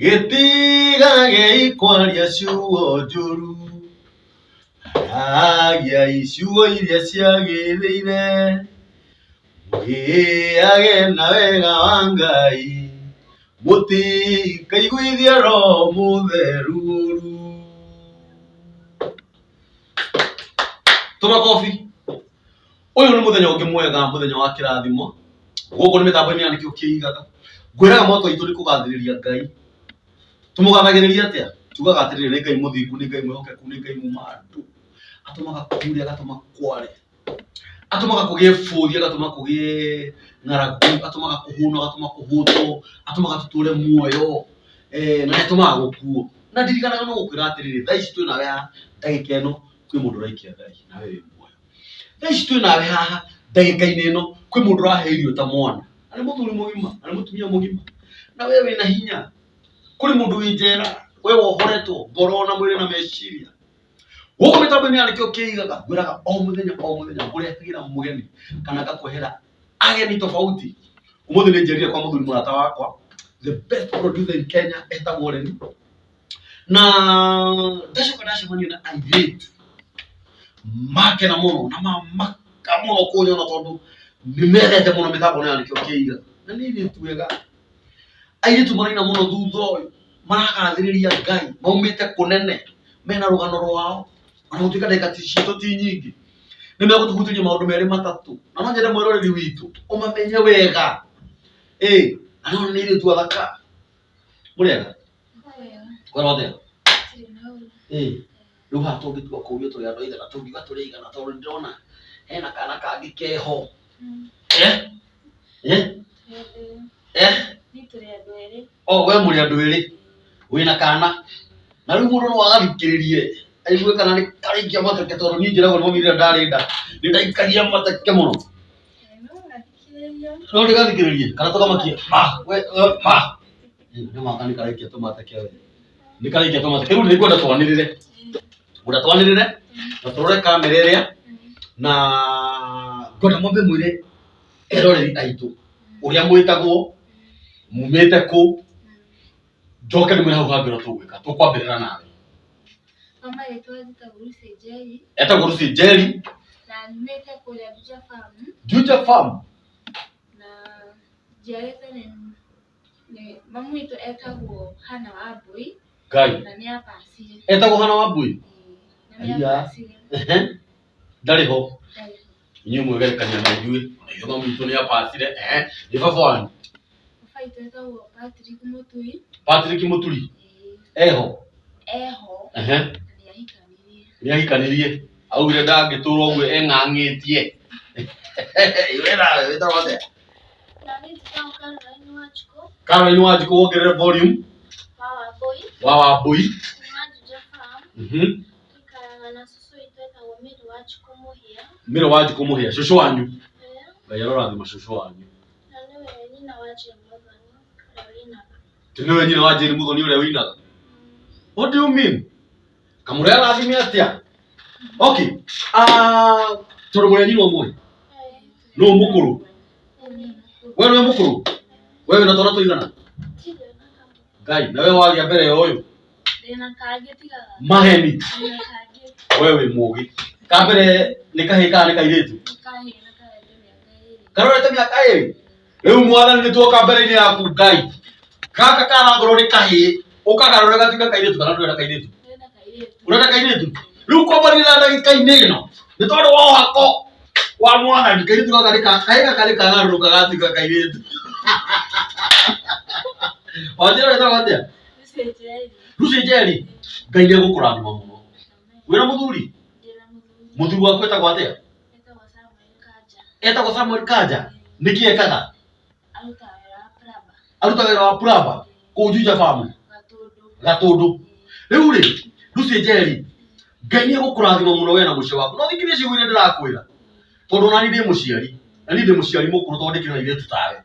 Gĩtigagei kwaria ciugo njũru, aragiai ciugo iria ciagĩrĩire, mũgĩage na wega wa Ngai, mũtikaiguithie Roho Mũtheru ũru. Tũmakobi. Ũyũ nĩ mũthenya ũngĩ mwega, mũthenya wa kĩrathimo. Gũkũ nĩ mĩtambo-inĩ ya nĩkĩo kĩigaga. Ngwĩraga mwaka witũ nĩ kũgathĩrĩria Ngai. Tũmũgathagĩrĩria atĩa? Tugaga atĩrĩrĩ, nĩ Ngai mũthingu, nĩ Ngai mwĩhokeku, nĩ Ngai muma andũ. Atũmaga kure, agatũma kware. Atũmaga kũgĩe bũthi, agatũma kũgĩe ng'aragu, atũmaga kũhũnwo, agatũma kũhũtwo, atũmaga tũtũre muoyo, na nĩ atũmaga gũkuo. Na ndirikanaga no gũkwĩra atĩrĩrĩ, thaa ici twĩ nawe haha, ndagĩka ĩno, kwĩ mũndũ ũraikia thari, nawe wĩ muoyo. Thaa ici twĩ nawe haha, ndagĩka-inĩ ĩno, kwĩ mũndũ ũrahe irio ta mwana, na nĩ mũthuri mũgima, na nĩ mũtumia mũgima, na we wĩna hinya. Kũrĩ mũndũ wĩ njera, we wohoretwo ngoro na mwĩrĩ na meciria. Gũkũ mĩtambo-inĩ ya nĩkĩo kĩigaga, ngwĩraga o mũthenya o mũthenya ngũrehagĩra mũgeni kana ngakũrehera ageni tofauti. Ũmũthĩ nĩ njerire kwa mũthuri mũrata wakwa, the best producer in Kenya etagwo Lenny. Na ndacoka ndacemania na airĩtu makena mũno na mamaka mũno kũnyona tondũ nĩ mendete mũno mĩtambo ĩno ya nĩkĩo kĩigaga. Na nĩ airĩtu ega. Airĩtu maraina mũno thutha ũyũ, maragathĩrĩria Ngai, maumĩte kũnene, mena rũgano rwao, ona gũtuĩka ndagĩka citũ ti nyingĩ, nĩ megũtũhutĩria maũndũ merĩ matatũ, na no nyende mwĩroreri witũ ũmamenye wega, ĩ na no nĩ airĩtu athaka, mũrĩega? Kwĩrwo atĩa? Ĩ rĩu haha tũngĩtua kũũrio tũrĩ andũ aigana, tũngiuga tũrĩ aigana tondũ nĩndĩrona hena kana kangĩ keho, eh? Eh? Eh? Oh, we mũrĩ andũ erĩ wĩna kana na rĩu mũndũ no agathikĩrĩrie aigue kana nĩ karaikia mateke tondũ niĩ njĩragwo nĩ mami rĩrĩa ndarĩ nda nĩ ndaikagia mateke mũno no ndĩgathikĩrĩrie kana tũkamakia ma we we, ma nĩ maka nĩ karaikia tũmateke we nĩ karaikia tũmateke rĩu nĩ ngwenda twanĩrĩre ngwenda twanĩrĩre na tũrore kamera ĩrĩa na ngwenda mwambe mwĩre eroreri aitũ ũrĩa mwĩtagwo mumĩte kũ njoke ndĩmwĩre hau hangĩ ũrĩa tũgwĩka tũkwambĩrĩra nawe. Kwa marĩtwa njĩtagwo Lucy Njeri Etagwo Lucy Njeri. Na nyumĩte kũrĩa Juja Farm. Juja Farm. Na njiarĩtwo nĩ nĩ mamu witũ etagwo Hannah Wambui. Ngai. Na nĩ apacire. Etagwo Hannah Wambui? Ĩĩ, na nĩ apacire. Ehe. Ndarĩ ho. Ndarĩ ho. Inyuĩ mwegerekania na ithuĩ, ona ithuĩ mami witũ nĩ apacire, ehe, nĩ baba wanyu. Baba witũ etagwo Patrick Mũturi. Patrick Mũturi? Ĩĩ. Eho? Eho. Ehe. Na nĩ ahikanirie. Nĩ ahikanirie. Augire ndangĩtũra ũguo eng'ang'ĩtie. We nawe wĩtagwo atĩa? Na niĩ njĩtagwo Caroline Wanjikũ. Caroline Wanjikũ wongerere volume. Wa Wambui. Wa Wambui. Kuma Juja Farm. Tũikaraga na cũcũ witũ etagwo Mary Wanjikũ Mũhĩa. Mary Wanjikũ Mũhĩa, cũcũ wanyu. Ngai arorathima cũcũ wanyu. Na nĩwe nyina wa Jane Muthoni ũrĩa ũinaga. Ti nĩwe nyina wa Jane Muthoni ũrĩa ũinaga? What do you mean? Kamũrĩa arathime atĩa? Okay. Ah, tondũ mũrĩ a nyina ũmwe? Nũ mũkũrũ? We nĩwe mũkũrũ? We wĩna twana tũigana? Ngai, na we wagĩa mbere ya ũyũ? Ndĩna kangĩ tiga gaka. Maheni. Ndĩna kangĩ. We wĩ mũgĩ. Ka mbere nĩ kahĩĩ kana nĩ kairĩtu? Nĩ kahĩĩ na karete mĩaka ĩrĩ. Karorete mĩaka ĩrĩ? Rĩu mwathani nĩ tuoka mbere-inĩ yaku Ngai. Gaka karangorwo nĩ kahĩĩ, ũkagarũre gatuĩke kairĩtu kana ndũrenda kairĩtu? Ndĩrenda kairĩtu. Ũrenda kairĩtu? Rĩu kwambanĩrĩra ndagĩka-inĩ ĩno nĩ tondũ wa ũhako wa mwathani kairĩtu gaka nĩ ka- kahĩĩ gaka nĩ kagarũrũka gatuĩka kairĩtu. Wanjĩra wĩtagwo atĩa? Lucy Njeri. Lucy Njeri, Ngai nĩ egũkũrathima mũno. Wĩna mũthuri? Ndĩna mũthuri. Mũthuri waku etagwo atĩa? Etagwo Samuel Kanja. Etagwo Samuel Kanja. Nĩkĩ ekaga? Arutaga wĩra wa plumber. Arutaga wĩra wa plumber kũu Juja Farm. Gatũndũ. Gatũndũ. Rĩu rĩ, Lucy Njeri, Ngai nĩ egũkũrathima mũno we na mũciĩ waku. No thikĩrĩria ciugo iria ndĩrakwĩra. Tondũ ona niĩ ndĩ mũciari, na niĩ ndĩ mũciari mũkũrũ tondũ ndĩkĩrĩ na airĩtu tawe.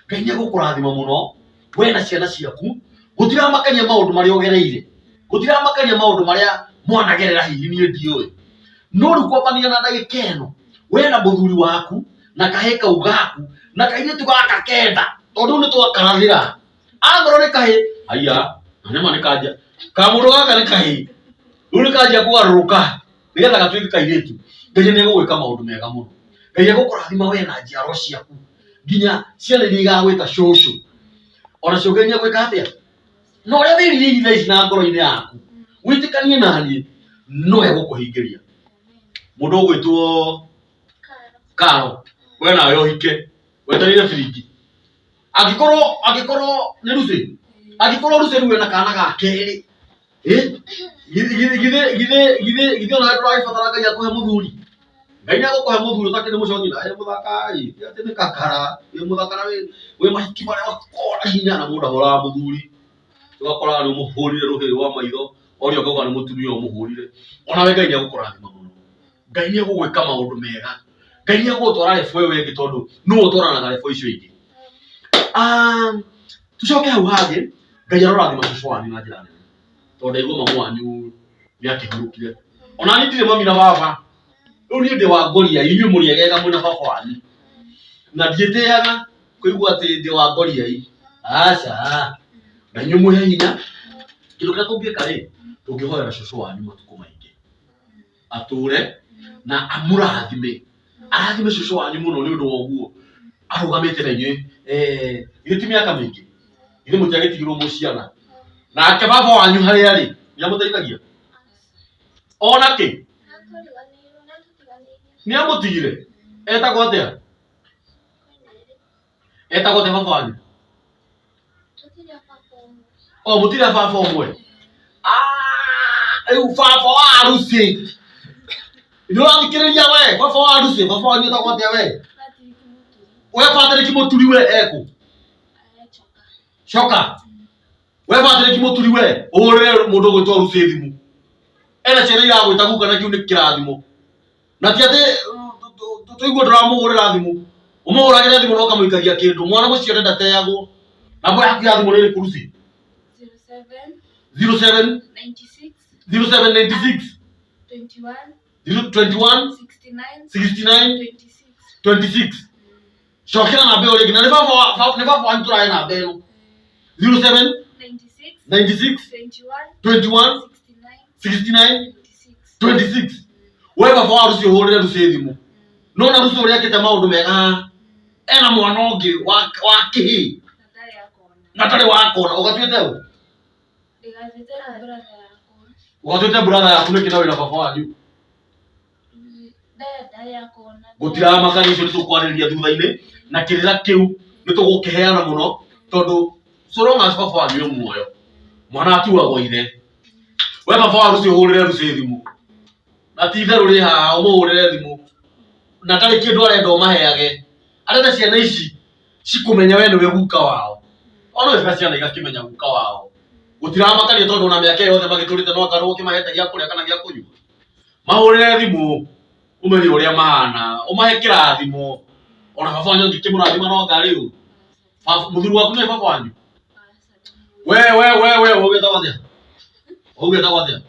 Ngai nĩ egũkũrathima mũno we na ciana ciaku. Gũtiramakania maũndũ marĩa ũgereire. Gũtiramakania maũndũ marĩa mwanagerera hihi niĩ ndiũĩ. No rĩu kwambania na ndagĩka ĩno, we na mũthuri waku, na kahĩĩ kau gaku, na kairĩtu gaka kenda, tondũ rĩu nĩ twakarathĩra. Akorwo nĩ kahĩ, haiya, na nĩma nĩ kanjia. Kamũndũ gaka nĩ kahĩ. Rĩu nĩ kanjia kũgarũrũka nĩgetha gatuĩke kairĩtu. Ngai nĩ egũgwĩka maũndũ mega mũno. Ngai egũkũrathima we na njiarwa ciaku nginya ciana iria igagwĩta cũcũ. Onacio Ngai nĩ egwĩka atĩa? Na ũrĩa wĩrirĩirie thaa ici na ngoro-inĩ yaku, wĩtĩkanie naniĩ, no egũkũhingĩria. Mũndũ ũgwĩtwo Karo, we nawe ũhike, wetereire biringi. Angĩkorwo angĩkorwo nĩ Lucy, angĩkorwo Lucy rĩu ena kana ga kerĩ, ĩ githĩ githĩ githĩ githĩ githĩ onawe ndũragĩbatara Ngai akũhe mũthuri? Ngai nĩ egũkũhe mũthuri ũtakĩrĩ mũcongi na wĩ mũthaka ĩ, ti atĩ nĩ kakara, wĩ mũthaka na wĩ mahiki marĩa makoragwo na hinya na mũndũ ahũraga mũthuri. Ũgakoraga nĩ ũmũhũrire rũhĩ rwa maitho, oria ũkauga nĩ mũtumia ũmũhũrire. Onawe Ngai nĩ egũkũrathima mũno. Ngai nĩ egũgwĩka maũndũ mega. Ngai nĩ egũgũtwara level ĩyo ĩngĩ tondũ nĩwe ũtwaranaga level icio ingĩ. Ah, tucoke hau hangĩ, Ngai arorathima cũcũ wanyu na njĩra nene. Tondũ ndaigua mamu wanyu nĩ akĩhurũkire. Ona niĩ ndirĩ mami na baba. Rĩu niĩ ndĩ wa ngoriai, inyuĩ mũrĩ egega mwĩna baba wanyu. Na ndiĩtĩaga kũigua atĩ ndĩ wa ngoriai. Aca. Na inyuĩ mwĩhe hinya. Kĩndũ kĩrĩa tũngĩka rĩ, tũngĩhoera cũcũ wanyu matukũ maingĩ. Atũre na amũrathime. Arathime cũcũ wanyu mũno nĩ ũndũ wa ũguo arũgamĩte na inyuĩ. Eh, githĩ ti mĩaka mĩingĩ? Githĩ mũtiagĩtigirwo mwĩ ciana? Nake baba wanyu harĩa arĩ, nĩ amũteithagia? Ona kĩ? Nĩ amũtigire? Etagwo atĩa? Etagwo atĩa baba wanyu? O mũtirĩ a baba ũmwe? Ah, rĩu baba wa Lucy. Nĩ ũrathikĩrĩria we, baba wa Lucy, baba wanyu etagwo atĩa we? We Patrick Mũturi we ekũ? Coka. We Patrick Mũturi we, ũhũrĩre mũndũ ũgwĩtwo Lucy thimũ. Ena ciana iragwĩta guka na kĩu nĩ kĩrathimo. Na ti atĩ tũigue ndũramũhũrĩra thimũ. Ũmũhũragĩre thimũ na ũkamũikagia kĩndũ. Mwana mũciare ndateagwo. Namba yaku ya thimũ nĩ ĩrĩkũ Lucy? 07 07 96 21 69 26. Cokera namba ĩyo rĩngĩ na nĩ baba nĩ baba wanyu tũrahe namba ĩno. 07 96 21 69 26. We baba wa Lucy ũhũrĩre Lucy thimũ. Nona Lucy ũrĩa ekĩte maũndũ mega haha. Ena mwana ũngĩ wa kĩhĩĩ na ndarĩ wakona. Ũgatuĩte ũ? Ũgatuĩte brother yaku nĩkĩ na wĩna baba wanyu? Gũtiramakania icio nĩ tũkwarĩrĩria thutha-inĩ na kĩrĩra kĩu nĩ tũgũkĩheana mũno tondũ so long as baba wanyu e muoyo mwana atuagwo ithe. We baba wa Lucy ũhũrĩre Lucy thimũ na ti itherũ rĩ haha ũmũhũrĩre thimũ na ndarĩ kĩndũ arenda ũmaheage arenda ciana ici cikũmenya we nĩwe guka wao. Ona wega ciana igakĩmenya guka wao. Gũtiramakania tondũ ona mĩaka ĩyo yothe magĩtũrĩte no anga ũkĩmahete gĩa kũrĩa kana gĩa kũnyua. Mahũrĩre thimũ ũmenye ũrĩa mahana, ũmahe kĩrathimo. Ona baba wanyu angĩkĩmũrathima no anga rĩu. Mũthuri waku nĩwe baba wanyu? We we we we ũgĩtagwo atĩa? Ũgĩtagwo atĩa?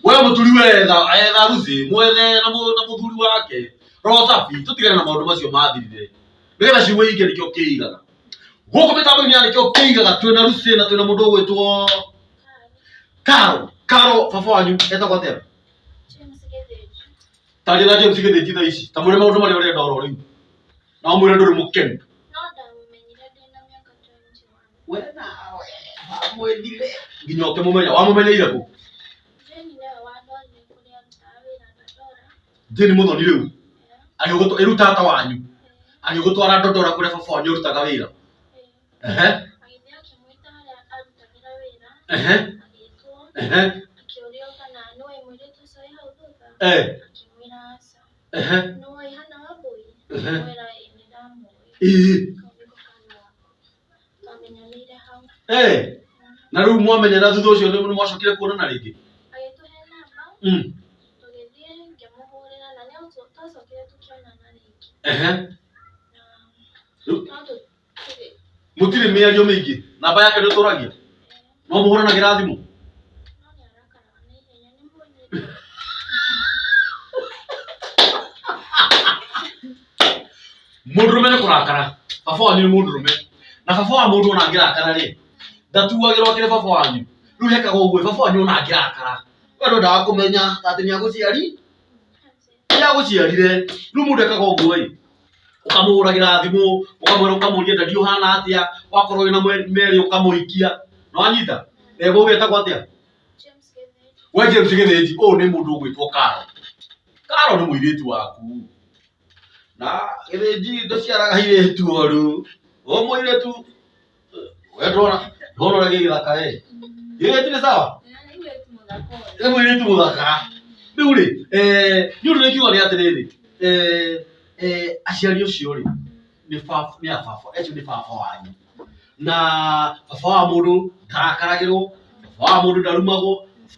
We mũturi we etha etha Lucy, mwethe na na mũthuri wake. Roho safi, tũtigane na maũndũ macio mathirire. Nĩgetha ciugo ingĩ nĩkĩo kĩigaga. Gũkũ mĩtambo-inĩ ya nĩkĩo kĩigaga twĩna Lucy na twĩna mũndũ ũgwĩtwo Karo. Karo baba wanyu etagwo atĩa? James Gĩthĩnji. Taria na James Gĩthĩnji thaa ici. Ta mwĩre maũndũ marĩa ũrenda oro rĩu. Na ũmwĩre ndũrĩ mũkenu. No ndamũmenyire ndĩna mĩaka 21. We nawe wamwendire nginya ũkĩmũmenya. Wamũmenyeire kũ? Jane nĩwe wandwarire kũrĩa arutaga wĩra Dandora. Jane Mũthoni rĩu agĩgũtwara rĩu tata wanyu agĩgũtwara Dandora kũrĩa baba wanyu arutaga wĩra. Ehe. Agĩthiĩ akĩmwĩta harĩa arutagĩra wĩra. Ehe. Agĩtwo. Ehe. Akĩũrio kana nĩoĩ mũirĩtu ũcio wĩ hau thutha. Eh. Akĩmwĩra aca. Ehe. Nĩoĩ Hannah Wambũi? Ehe. Akĩmwĩra ĩĩ nĩndamũĩ. Ĩĩ. Kau nĩko kana gakwa. Twamenyanĩire hau. Eh. Na rĩu mwamenyana thutha ũcio nĩ mwacokire kuonana rĩngĩ? Agĩtũhe namba. Tũgĩthiĩ ngĩmũhũrĩra na nĩ twacokire tũkĩonana rĩngĩ. Ehe. Na Rĩu- no Mũtirĩ mĩario mĩingĩ. Namba yake nĩ ũtũragia? No mũhũranagĩra thimũ? No nĩ arakaraga na ihenya nĩ mũnyitĩ. Mũndũrũme nĩ kũrakara. Baba wanyu nĩ mũndũrũme. Na Na baba wa mũndũ ona angĩrakara rĩ, ndatuagĩrwo akĩrĩ baba wanyu. Rĩu hekaga ũguo, baba wanyu ona angĩrakara, we ndwendaga kũmenya atĩ nĩ agũciari, nĩ agũciarire. Rĩu mũndũ ekaga ũguo ĩ, ũkamũhũragĩra thimũ, ũkamwĩra ũkamũria daddy ũhana atĩa, wakorwo wĩna merĩ ũkamũhikia. Nĩwanyita? Eh, ũguo etagwo atĩa? James Gĩthĩnji. We James Gĩthĩnji, ũyũ nĩ mũndũ ũgwĩtwo Karo. Karo nĩ mũirĩtu waku. Na Gĩthĩnji ndũciaraga airĩtu oru. Ũyũ mũirĩtu, we ndwona, ndwona ũrĩa gĩ gĩthaka we. Gĩthĩnji nĩ sawa? Nĩ mũirĩtu mũthaka. Rĩu rĩ, eh, nĩ ũndũ nĩ ngiuga nĩ atĩrĩrĩ, eh, eh, aciari ũcio rĩ, nĩ baba, nĩ a baba, acio nĩ baba wanyu. Na baba wa mũndũ ndarakaragĩrwo, baba wa mũndũ ndarumagwo,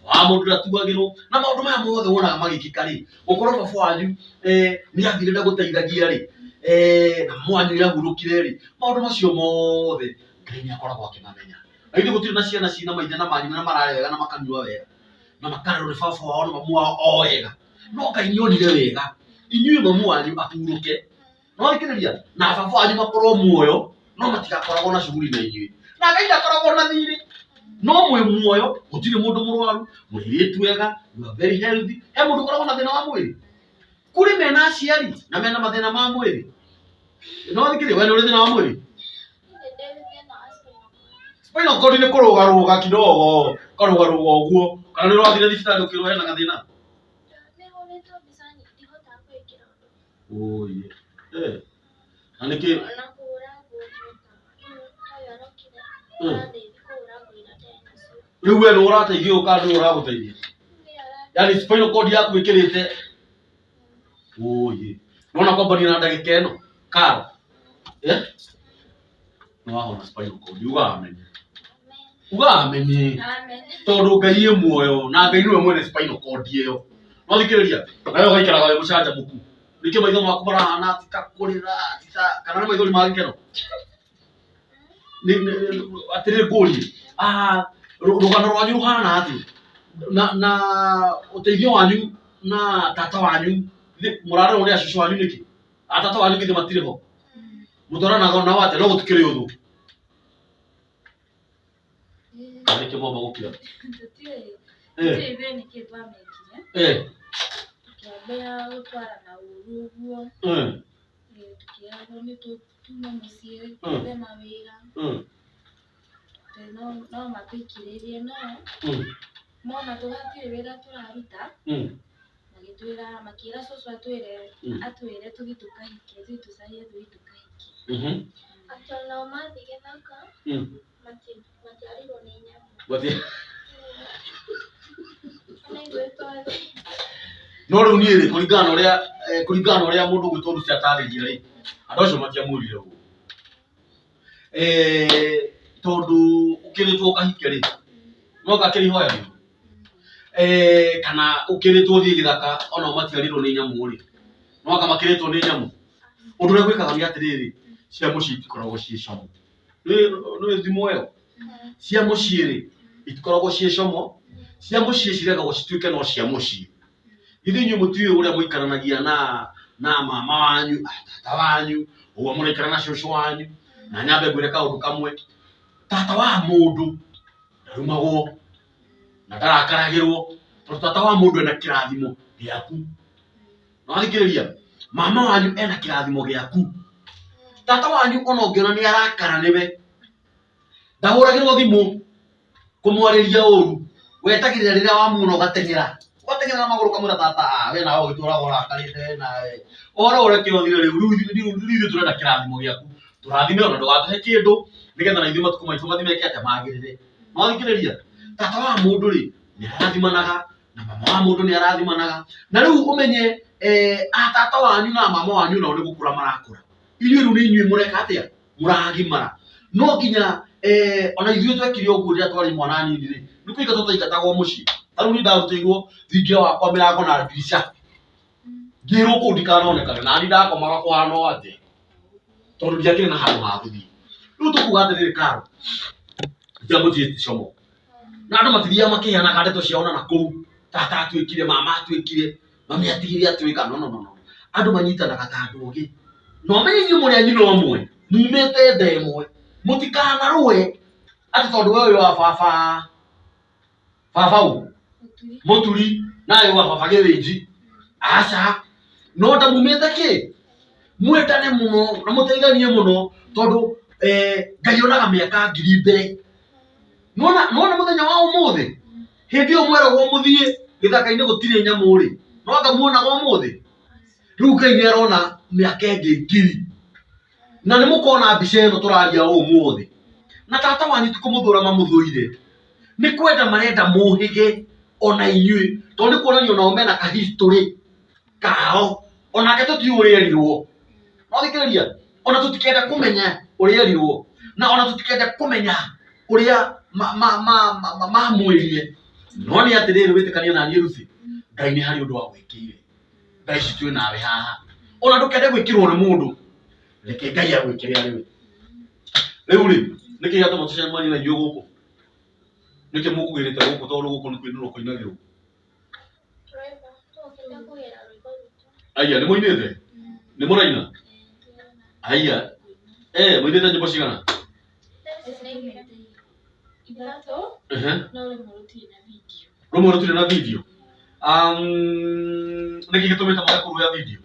baba wa mũndũ ndatuagĩrwo, na maũndũ maya mothe wonaga magĩkĩka rĩ, gũkorwo baba wanyu eh, nĩ athire ndagũteithagia rĩ, eh, na mama wanyu nĩ ahurũkire rĩ, maũndũ macio mothe Ngai nĩ akoragwo akĩmamenya. Na ithuĩ gũtirĩ na ciana ciĩna maithe na manyina na mararĩa wega na makanyua wega na makarerwo nĩ baba wao na mamu wao o wega, no Ngai nĩ onire wega inyuĩ mamu wanyu ahurũke, nĩwathikĩrĩria, na baba wanyu makorwo muoyo no matigakoragwo na shughuli na inyuĩ, na Ngai ndakoragwo na thirĩ, no mwĩ muoyo, gũtirĩ mũndũ mũrwaru, mũrĩrĩtu wega, you are very healthy. He mũndũ ũkoragwo na thĩna wa mwĩrĩ? Kũrĩ mena aciari na mena mathĩna ma mwĩrĩ? Nĩwathikĩrĩria, we nĩ ũrĩ thĩna wa mwĩrĩ? Spinal cord nĩ kũrũgarũga kidogo, ũkarũgarũga ũguo, kana nĩ ũrathire thibitarĩ ũkĩrwo hena gathĩna? Nĩhũrĩtwo mbica ndihotaga kwĩĩkĩra ũndũ. Ũi. Eh. Na nĩkĩ? Ona kũhũra nguo ndihotaga. Rĩu ũyũ arokire arandeithia kũhũra nguo iria ndarĩ nacio. Rĩu we nĩ ũrateithio kana nĩ ũragũteithia? Nĩ ara- Yaani spinal cord yaku ĩkĩrĩte. Ũi. Nona kwambania na ndagĩka ĩno. Karo. Eh? Nĩ wahona spinal cord. Uga amen. Uga amen. Amen. Tondũ Ngai ĩ muoyo na Ngai nĩwe mwene spinal cord ĩyo. No thikĩrĩria, nawe ũgaikaraga wĩ mũcanjamũku. Nĩkĩo maitho maku marahana ti ta kũrĩra, ti ta kana nĩ maithori ma gĩkeno? Atĩrĩrĩ ngũrie, ah, rũgano rwanyu rũhana atĩa? Na ũteithio wanyu na tata wanyu, mũrarerwo nĩ a cũcũ wanyu nĩkĩ? A tata wanyu githĩ matirĩ ho? Mũtwaranaga nao atĩa? No gũtikĩrĩ ũthũ. Na nĩkĩo mwamba gũkira? Tũtiũĩ Eh, tũtiũĩ ithuĩ nĩkĩ twamekire eh, tũkĩambia gũtwarana ũru ũguo eh, eh, tũkĩragwo nĩ tume mũciĩ twethe mawĩra Atĩ no no matũikĩrĩrie no mona tũhatirĩ wĩra tũraruta magĩtwĩra makĩra cũcũ atwĩre atwĩre tũthiĩ tũkahike tũthiĩ tũcarie tũthiĩ tũkahike Atĩ onao mathiĩ gĩthaka matiarĩirwo nĩ nyamũ. Ona ithuĩ twathiĩ. No rĩu niĩ rĩ, kũringana na ũrĩa eh, kũringana na ũrĩa mũndũ ũgwĩtwo Lucy atarĩria rĩ, andũ acio matiamwĩrire ũguo. Eh, tondũ ũkĩrĩtwo ũkahike rĩ, no gakĩrĩ ihoya rĩu. Eh, kana ũkĩrĩtwo ũthiĩ gĩthaka onao matiarĩirwo nĩ nyamũ rĩ, no anga makĩrĩtwo nĩ nyamũ. Ũndũ ũrĩa gwĩkaga nĩ atĩrĩrĩ, cia mũciĩ itikoragwo ciĩ como. Nĩ nĩ thimo ĩyo? Cia mũciĩ rĩ, itikoragwo ciĩ como, cia mũciĩ cirekagwo cituĩke no cia mũciĩ. Githĩ inyuĩ mũtiũĩ ũrĩa mũikaranagia na na mama wanyu, tata wanyu, ũguo mũraikara na cũcũ wanyu, na nyambe ngwĩre kaũndũ kamwe, tata wa mũndũ ndarumagwo na ndarakaragĩrwo, tondũ tata wa mũndũ ena kĩrathimo gĩaku. Nĩwathikĩrĩria? Mama wanyu ena kĩrathimo gĩaku. Tata wanyu ona ũngĩona nĩ arakara nĩwe, ndahũragĩrwo thimũ kũmwarĩria ũru, wetagĩrĩra rĩrĩa wamuona ũgateng'era, ũgateng'era na magũrũ ũkamwĩra tata ah, we nawe ũgĩtũraga ũrakarĩte we nawe. Ũhoro ũrĩa kĩothire rĩu, rĩu rĩu ithuĩ tũrenda kĩrathimo gĩaku. Tũrathime ona ndũgatũhe kĩndũ nĩgetha na ithuĩ matukũ maitũ mathiĩ meke atĩa magĩrĩre. Nĩwathikĩrĩria? Tata wa mũndũ rĩ, nĩ arathimanaga na mama wa mũndũ nĩ arathimanaga. Na rĩu ũmenye eh, a tata wanyu na mama wanyu nao nĩ gũkũra marakũra. Inyuĩ rĩu nĩ inyuĩ mũreka atĩa? Mũragimara. No nginya eh, ona ithuĩ twekire ũguo rĩrĩa twarĩ mwana nini rĩ, nĩ kũingatwo twaingatagwo mũciĩ. Ta rĩu niĩ ndarutĩirwo thingira wakwa mĩrango na ndirica. Ngĩrwo kũu ndikanonekane na niĩ ndakomaga kũhana o atĩa tondũ ndiakĩrĩ na handũ ha gũthiĩ. Rĩu tũkuga atĩrĩrĩ Karo, cia mũciĩ ti como. Na andũ matithiaga makĩheanaga ndeto ciao na nakũu, tata atuĩkire, mama atuĩkire, mami atigire atuĩka, no no no no. Andũ manyitanaga ta andũ ogĩ. Na ũmenye inyuĩ mũrĩ a nyina ũmwe, mumĩte nda ĩmwe. Mũtikanarũe atĩ tondũ we wĩ wa baba baba ũ mũturi nawe wa baba gĩthĩnji, aca, no ta mumĩte kĩ, mwendane mũno na mũteithanie mũno, tondũ Ngai onaga mĩaka ngiri mbere. Nona nona mũthenya wa ũmũthĩ, hĩndĩ ĩyo mweragwo mũthiĩ gĩthaka-inĩ gũtirĩ nyamũ rĩ, no anga muonaga ũmũthĩ? Rĩu Ngai nĩ arona mĩaka ĩngĩ ngiri, na nĩ mũkona mbica ĩno tũraria ũmũthĩ. Na tata wanyu ti kũmũthũra mamũthũire, nĩ kwenda marenda mũhĩge ona inyuĩ, tondũ nĩ kuonania onao mena ka history kao, onake tũtiũĩ ũrĩa erirwo. No thikĩrĩria, ona tũtikenda kũmenya ũrĩa erirwo, na ona tũtikenda kũmenya ũrĩa mamwĩrire. No nĩ atĩrĩrĩ, wĩtĩkanie na niĩ Lucy, Ngai nĩ harĩ ũndũ agwĩkĩire. Thaa ici twĩ nawe haha, ona ndũkende gwĩkĩrwo nĩ mũndũ, reke Ngai agwĩkĩre arĩ we. Rĩu rĩ, nĩkĩ gĩatũma tũcemanie na inyuĩ gũkũ? Nĩkĩ mũkũgĩrĩte gũkũ tondũ gũkũ nĩ kũinĩrwo kũinagĩrwo? Aya, nĩ mũinĩte? Nĩ mũraina? Aya, mũinĩte nyĩmbo cigana? Ithatũ. No rĩmwe rũtirĩ na video. Rũmwe rũtirĩ na video. Nĩkĩ gĩtũmĩte mwage kũruoya video?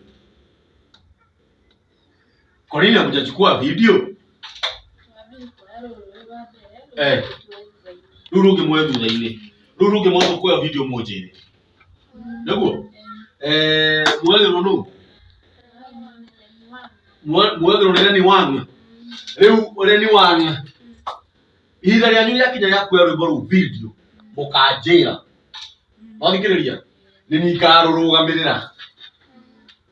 Kwa nini hamjachukua video? Twambire kuoya rũrũ rwĩ rwa mbere, rũu tuoe thutha-inĩ. Rũu rũngĩ muoye thutha-inĩ. Rũu rũngĩ mwathiĩ kuoya video mũnjĩre. Nĩguo? Muoyagĩrwo nũ? Muoyagĩrwo nĩ Reni Wang. Rĩu Reni Wang, ihinda rĩanyu rĩakinya rĩa kuoya rwĩmbo rũu video, mũkanjĩra. Wathikĩrĩria? Nĩ niĩ ngarũrũgamĩrĩra.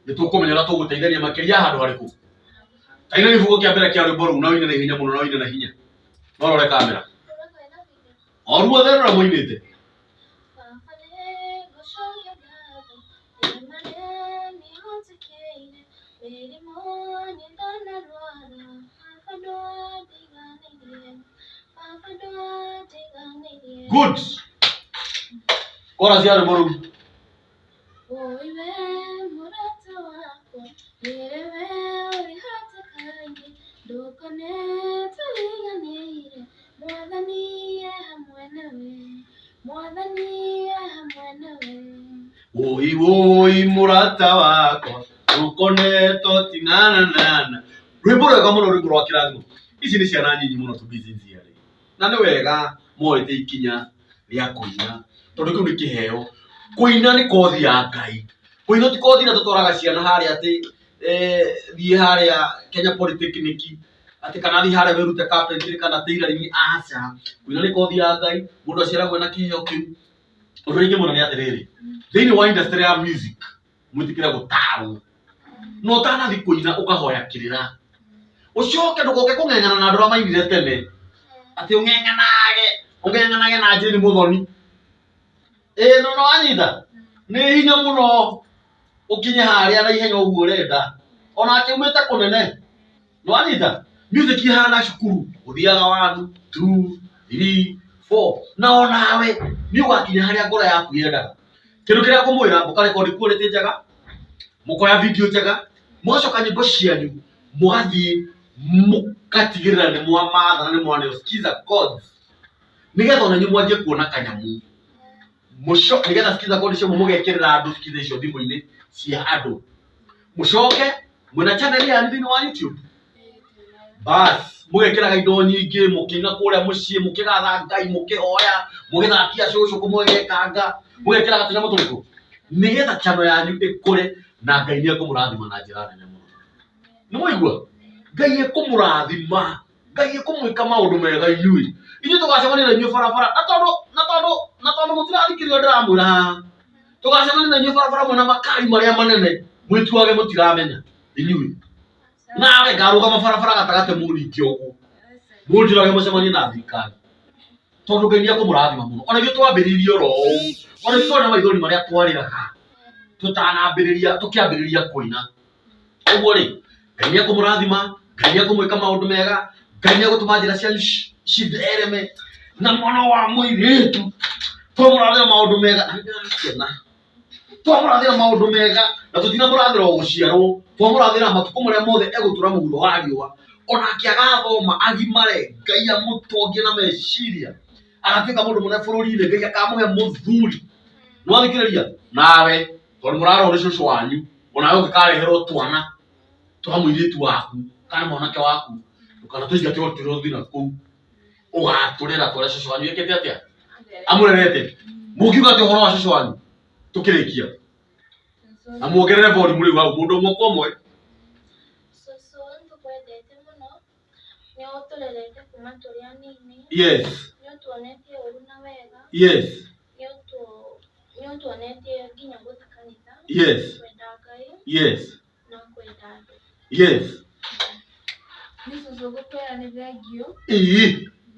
Nĩ tũkũmenya ũrĩa tũgũteithania makĩria handũ harĩkũ. Kaina gĩbungo kĩa mbere kĩa rwĩmbo rũu na ũine na ihenya mũno na ũine na hinya. No rore kamera. O ruothe rũrĩa mũinĩte. Baba nĩngũcokia ngatho nĩ marĩa nĩũnjĩkĩire, mĩrimũ nĩ ndanarwara, Baba ndwandiganĩirie, Baba ndwandiganĩirie. Good. Chorus ya rwĩmbo rũu. Woi we mũrata wakwa, rĩrĩ we ũrĩ hatĩka-inĩ, ndũkone tũriganĩire, Mwathani e hamwe nawe, Mwathani e hamwe nawe. Woi woi mũrata wakwa, ndũkonetwo tinananana. Rwĩmbo rwega mũno, rwĩmbo rwa kĩrathimo. Ici nĩ ciana nyinyi mũno to be sincere. Na nĩ wega moete ikinya rĩa kũina, tondũ kĩu nĩ kĩheo. Kũina nĩ kothi ya Ngai. Kũina ti kothi ĩrĩa tũtwaraga ciana harĩa atĩ thiĩ harĩa Kenya Polytechnic, atĩ kana thiĩ harĩa wĩrute carpentry kana tailoring, aca. Kũina nĩ kothi ya Ngai, mũndũ aciaragwo ena kĩheo kĩu. Ũndũ ũrĩa ingĩmwĩra nĩ atĩrĩrĩ, thĩinĩ wa industry ya music, mwĩtĩkĩre gũtarwo. Na ũtanathiĩ kũina ũkahoya kĩrĩra. Ũcoke ndũgoke kũng'eng'ana na andũ arĩa mainire tene, atĩ ũng'eng'anage, ũng'eng'anage na Jane Mũthoni. Ĩĩ no wanyita? Nĩ hinya mũno ũkinye harĩa na ihenya ũguo ũrenda. Onake aumĩte kũnene. Nĩ wanyita? Music ihana cukuru, ũthiaga 1, 2, 3, 4. Na onawe nĩ ũgakinya harĩa ngoro yaku yendaga. Kĩndũ kĩrĩa ngũmwĩra, mũkarekondi quality njega, mũkoya video njega, mũgacoka nyĩmbo cianyu, mũgathiĩ mũgatigĩrĩra nĩ mwamatha na nĩ mwaneo Skiza Chords, nĩgetha ona inyuĩ mwanjie kuona kanyamũ. Nĩgetha Skiza Chords ciaumwo mũgekĩrĩra andũ Skiza icio thimũ-inĩ cia andũ. Mũcoke mwĩna channel yanyu thĩinĩ wa YouTube, bas mũgekĩraga indo nyingĩ, mũkĩina kũrĩa mũciĩ, mũkĩgatha Ngai, mũkĩhoya, mũgĩthakia cũcũ kũmwegekanga, mũgekĩraga tũnyamũ tũrĩkũ, nĩgetha channel yanyu ĩkũre, na Ngai nĩ ekũmũrathima na njĩra nene mũno. Nĩ mwaigua? Ngai ekũmũrathima, Ngai ekũmwĩka maũndũ mega inyuĩ. Inyuĩ tũgacemania na inyuĩ barabara, na tondũ na tondũ na tondũ mũtirathikĩrĩria ndĩramwĩra haha, tũgacemania na inyuĩ barabara mwĩna makari marĩa manene, mwĩtuage mũtiramenya inyuĩ. Nawe ngarũgama barabara gatagatĩ mũninge ũguo, mũnjũrage mũcemanie na thirikari, tondũ Ngai nĩ ekũmũrathima mũno. Ona ithuĩ twambĩrĩirie oro ũũ, ona ithuĩ twarĩ na maithori marĩa twarĩraga tũtanambĩrĩria, tũkĩambĩrĩria kũina. Ũguo rĩ, Ngai nĩ ekũmũrathima, Ngai nĩ ekũmwĩka maũndũ mega, Ngai nĩ egũtũma njĩra cianyu cithereme, na mwana wa mũirĩtu twamũrathĩra maũndũ mega, na nĩ ndĩrakena. Twamũrathĩra maũndũ mega, na tũtinamũrathĩra o gũciarwo, twamũrathĩra matukũ marĩa mothe egũtũra mũhuro wa riũa. Onake agathoma agimare, Ngai amũtongie na meciria, agatuĩka mũndũ mũnene bũrũri-inĩ, Ngai akamũhe mũthuri. Nĩ wathikĩrĩria? Nawe tondũ mũrarorwo nĩ cũcũ wanyu, onawe ũngĩkareherwo twana twa mũirĩtu waku kana mwanake waku, ndũkanatũingate ũtwĩre ũthiĩ na kũu, ũgatũrera tũrĩa cũcũ wanyu ekĩte atĩa, amũrerete. Mũngiuga atĩa ũhoro wa cũcũ wanyu tũkĩrĩkia? Na muongerere volume rĩu hau mũndũ ũmwe kwa ũmwe. Cũcũ nĩtũkwendete mũno, nĩ ũtũrerete kuma tũrĩ anini, nĩ ũtuonetie ũru na wega, nĩ ũtuonetie nginya gũthiĩ kanitha, kwenda Ngai na kwenda andũ. Niĩ cũcũ ngũkwĩra nĩ thengiũ,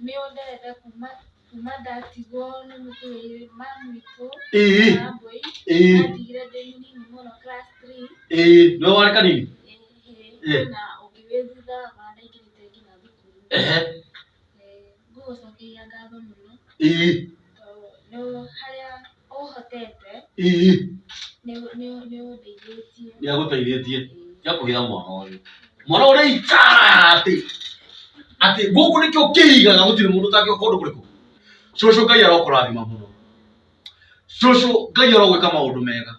nĩ ũnderete kuma kuma ndatigwo nĩ mũthuri mami witũ na mbũi, andigire ndĩ mũnini mũno class 3. Nĩwe warĩ kanini? Na ũngĩ wĩ thutha wakwa ndaingĩrĩte nginya thukuru. Ngũgũcokeria ngatho mũno tondũ nĩ harĩa ũhotete nĩ ũndeithĩtie. Nĩ agũteithĩtie. Nĩ akũhitha mwana ũyũ. Mwana ũyũ nĩ ikara atĩ atĩ gũkũ nĩkĩo kĩigaga gũtirĩ mũndũ ũtangĩoka kũndũ kũrĩkũ. Cũcũ Ngai arokũrathima mũno. Cũcũ Ngai arogwĩka maũndũ mega.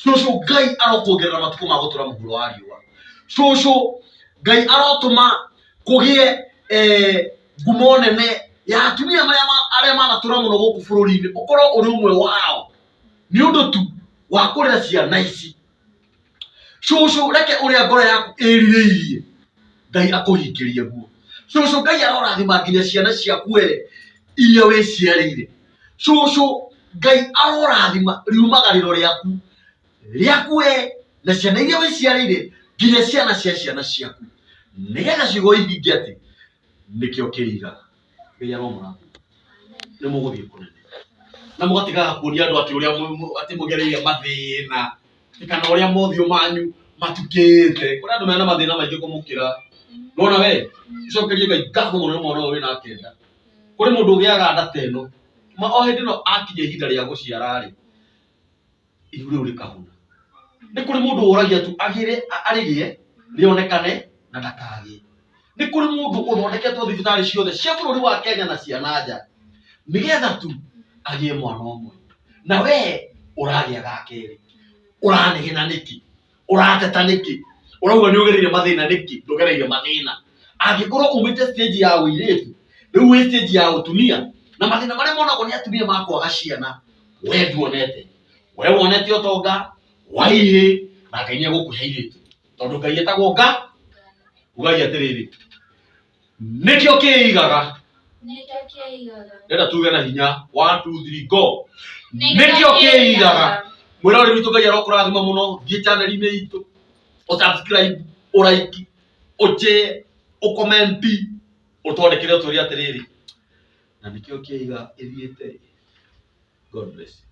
Cũcũ Ngai arokuongerera matukũ ma gũtũra mũhuro wa riũa. Cũcũ Ngai arotũma kũgĩe ngumo nene ya atumia arĩa manatũra mũno gũkũ bũrũri-inĩ, ũkorwo ũrĩ ũmwe wao nĩ ũndũ tu wa kũrera ciana ici. Cũcũ reke ũrĩa ngoro yaku ĩrirĩirie Ngai akũhingĩrie guo. Cũcũ Ngai arorathima nginya ciana ciaku we iria wĩciarĩire. Cũcũ Ngai arorathima riumagarĩro rĩaku rĩaku we na ciana iria wĩciarĩire nginya ciana cia ciana ciaku, nĩgetha ciugo ihinge atĩ nĩkĩo kĩigaga. Ngai aromũrathima, nĩ mũgũthiĩ kũnene na mũgatigaga kuonia andũ atĩ ũrĩa atĩ mũgereire mathĩna kana ũrĩa mothiũ manyu matukĩte. Kũrĩ andũ mena mathĩna maingĩ kũmũkĩra. Nĩwona we ũcokerie Ngai ngatho mũno nĩ mwana ũyũ wĩna kenda. Kũrĩ mũndũ ũgĩaga nda ta ĩno, ma o hĩndĩ ĩno akinya ihinda rĩa gũciara rĩ, ihu rĩu rĩkahuna. Nĩ kũrĩ mũndũ ũragia tu agĩre, arĩgĩe rĩonekane na ndakagĩe. Nĩ kũrĩ mũndũ ũthondeketwo thibitarĩ ciothe cia bũrũri wa Kenya na cia na nja nĩgetha tu agĩe mwana ũmwe, na we ũragĩa ga kerĩ. Ũranegena nĩkĩ? Ũrateta nĩkĩ? Ũrauga nĩ ũgereire mathĩna nĩkĩ? Ndũgereire mathĩna. Angĩkorwo umĩte stage ya ũirĩtu, rĩu wĩ stage ya ũtumia, na mathĩna marĩa monagwo nĩ atumia ma kwaga ciana, we nduonete. We wonete ũtonga wa ihĩ, na Ngai nĩ egũkũhe airĩtu, tondũ Ngai etagwo Nga. Ugai atĩrĩrĩ, nĩkĩo kĩigaga. Nĩkĩo kĩigaga. Ndĩrenda tuge na hinya, 1 2 3 go. Nĩkĩo kĩigaga. Mwĩroreri witũ Ngai arokũrathima mũno, thiĩ channel-inĩ itũ, ũ subscribe, ũ like, ũ share, ũ comment, ũtwandĩkĩre ũtwĩre atĩrĩrĩ, na nĩkĩo kĩiga ĩthiĩte. God bless you.